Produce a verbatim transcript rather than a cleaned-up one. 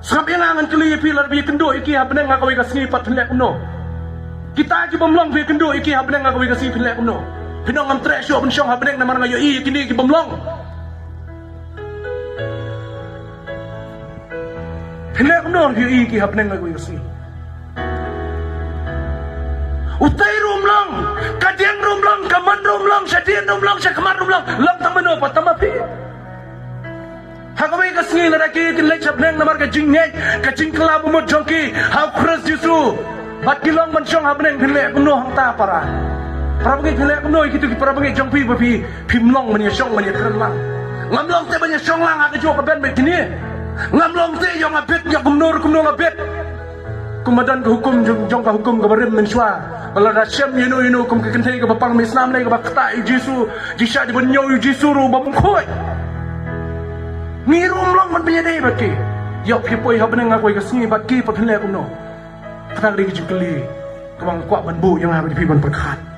Sngap ïa nga, ngan kylli ïa phi, lada phi ïakynduh ïa ki ha bneng ha kawei ka sngi pat phin leh kumno? Kita ki bym long phi ïakynduh ïa ki ha bneng ha kawei ka sngi phin leh kumno? Phin ong ngam treh shuh ban shong ha bneng namar nga ïohi ïa kine ki bym long. Phin leh kumno phi ïohi ïa ki ha bneng ha kawei ka sngi? Utei ruh um long, ka dieng ruh um long, ka mon ruh um long, shadien ruh um long, shakhmat ruh um long, long tang mano pat, tang ma phi? Ha kawei ka sngi lada ki kin leit sha bneng namar ka jingngeit, ka jingkylla bamut jong ki ha u Khrist Jisu, bad ki long ban shong ha bneng, phin leh kumno hangta para? Para bangeit, phin leh kumno ïa kito ki para bangeit jong phi ba phi, phim long ban ïashong ban ïakren lang? Ngam long te ban ïashong lang ha kajuh ka bynta bad kine. Ngam long te ïoh nga bit, ïoh kumno kumno nga bit. Kumba don ka hukum jong, jong ka hukum kaba rim mynshuwa, ba lada shem ïano ïano kum ka kynthei kaba pang mih snam lei kaba ktah ïa u Jisu, jingshah jingpynïoh ïa u Jisu ruh bym khuid. Ngi ruh ym long ban pynïadei bad ki. Ïoh phi poi ha bneng ha kawei ka sngi bad ki pat phin leh kumno? Kata ka dei ka jingkylli kaba nga kwah ban buh ïa nga bad phi ban pyrkhat.